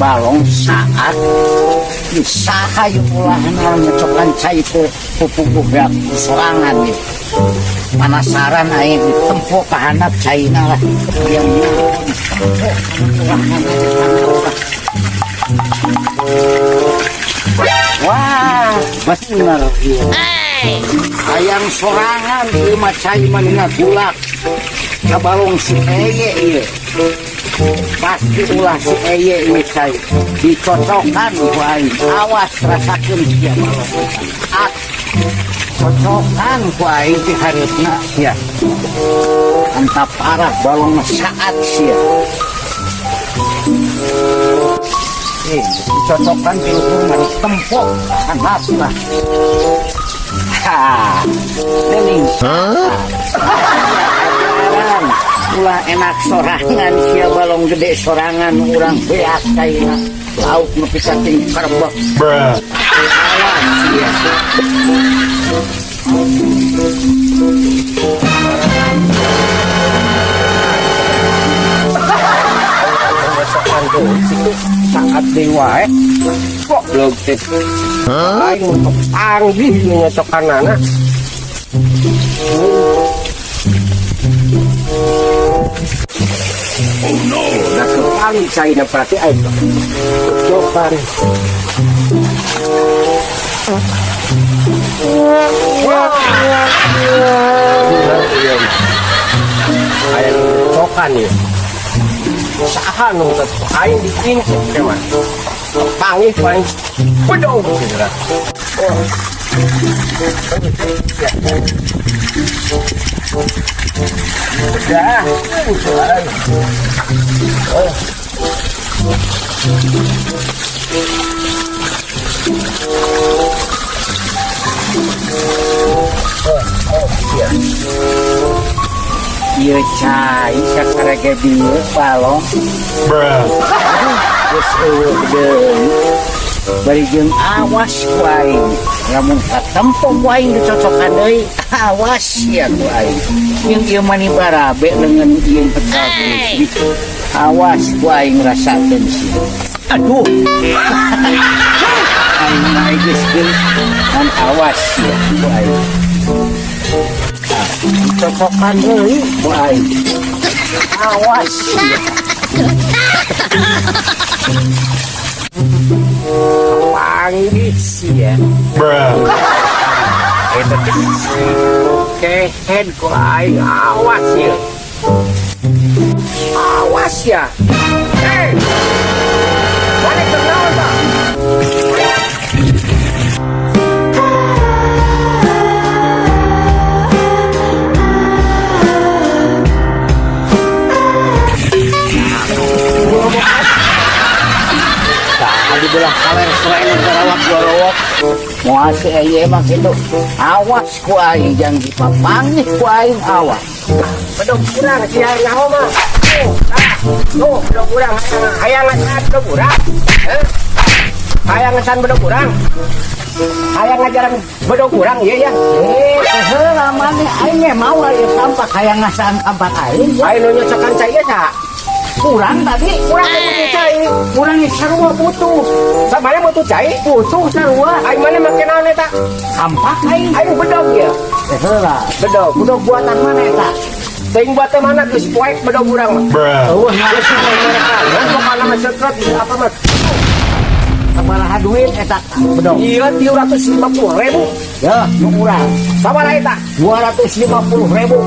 Balong saat saha ieu ulahna nyocokan cai teu pupuguh beak sorangan ieu. Penasaran aing, ditempo ka handap caina lah. Yang tempo lah. Wah, bener ieu. Hayang sorangan ieu mah, cai mah ngagulak. Ka balong si Eye ieu. Pasti ulah si Eye ieu cai. Dicocokan ku aing. Awas, rasakeun sia balong. At cocokan ku aing ti hareupna sia. Mantap parah balong mah, saat sia. Eh, dicocokan di luhur mah ditempo handap lah. Ha, dening. Ajaran. Ulah enak sorangan sia, balong gede sorangan, urang beak caina. Lauk nepi ka tingkerbek. Bruh. Awas sia. Masakan tuh situ saat deui wae. Goblok teh. Aing untuk panggih nu nyocokanana. Oh no, da kepali caina, berarti aing cocokan. Wah. Iya. Aya nu nyocokan ieu. Saha nu aing diintip teh mah. Panggih paling bedog segera. Oh. Udah, oh. Oh, iya. Ieu cai sakarege bieu, balong. Bruh. Geus euweuh deui. Bari jeung awas ku aing. Lamun katempo ku aing dicocokan deui, awas sia ku aing. Jeung ieu mani barabe leungeun ieu pecah. Awas ku aing rasakeun sia. Aduh. Aing mah geus ngan awas sia ku aing. Ah, dicocokan deui ku aing. Awas sia. Panggih sia. Bruh. Eta teh kehed ku aing, awas ya. Awas ya. Hei. Mana keur naon tah? Tah, di belah kaler selain garawak gorowok. Moal si eye mah kitu. Awas ku aing jang dipapanggih ku aing, awas. Bedog urang sia nyaho mah. Tuh, tah. Tuh, bedog urang hayang hayang ngasaan bedog urang. Heh? Hayang ngasaan bedog urang. Hayang ngajaran bedog urang ieu ya. Eh, heula maneh aing ge mau ieu kampak, hayang ngasaan kampak aing. Aing nu nyocokan cai ieu saha? Kurang tadi. Urang teh butuh cai. Kurang sarua butuh. Samana butuh cai? Butuh sarua. Aing mana make naon eta? Kampak aing. Aing bedog ieu. Eh, heula. Bedog. Bedog buatan mana eta? Teuing buat teh mana, geus poek bedog urang mah. Bruh. Eueuh. Geus poek mereka. Geus pokona mah sekrot apa mah. Sabaraha duit eta bedog? Iya, 350 ribu. Ya, nu urang. Sabaraha eta? 250 ribu.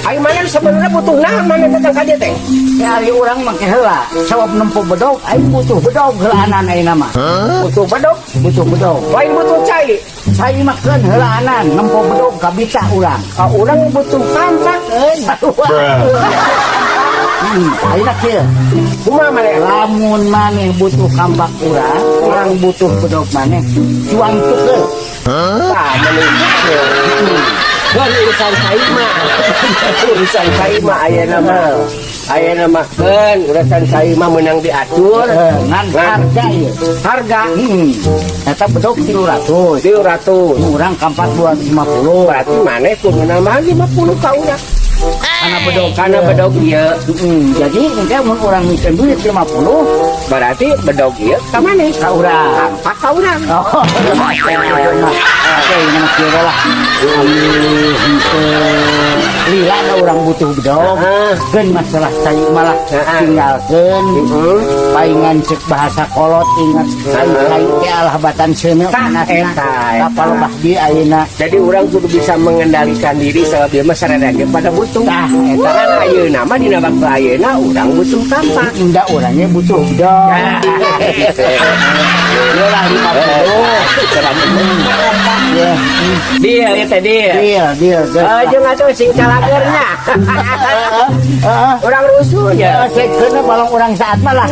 Aing mana sebenarnya butuh naon mana datang ka dieu teh? Ya, ari urang mah ke heula. Sabab nempo bedog, aing butuh bedog heulaanan ayeuna mah. Butuh bedog? Butuh bedog. Lain butuh cai. Cai mah keun heulaanan, nempo bedog kabita urang. Ah, urang butuh kampak euy. Bruh. Ayeuna kieu. Kumaha maneh? Lamun maneh butuh kampak urang, urang butuh bedog maneh. Cuang tukeun. Tah, maneh. Keun urusan cai mah. Urusan cai mah ayeuna mah. Ayeuna mah keun urusan cai mah meunang diatur. Ngan harga ieu. Harga? Eta bedog 300. 300. Urang kampak 250. Berarti maneh kudu nambah 50 ka urang. Kana bedog. Kana bedog ieu. Jadi engke mun urang mikeun duit 50 Berarti bedog ieu ka maneh? Ka urang. Kampak ka urang. Oh, oke, ini mah kieu lah. Amih henteu lila da urang butuh bedog. Keun masalah cai malah tinggalkeun. Paingan cek bahasa kolot ingat cai teh alah batan seuneu Tah, panasna. eta, eta. Kapal bah di ayeuna. Jadi urang kudu bisa mengendalikan diri sebab dia mah sarada ge pada butuh. Tah, eta. Kan ayeuna mah dina waktu ayeuna urang butuh kampak. Indah orangnya butuh bedog. Ieu lah 50. Ya, Deal ya teh, deal. Deal, deal, deal. Eh, jeung atuh sing calagernya. Heeh. Urang rusuh Ya, ya. saya kena balong urang saat mah lah.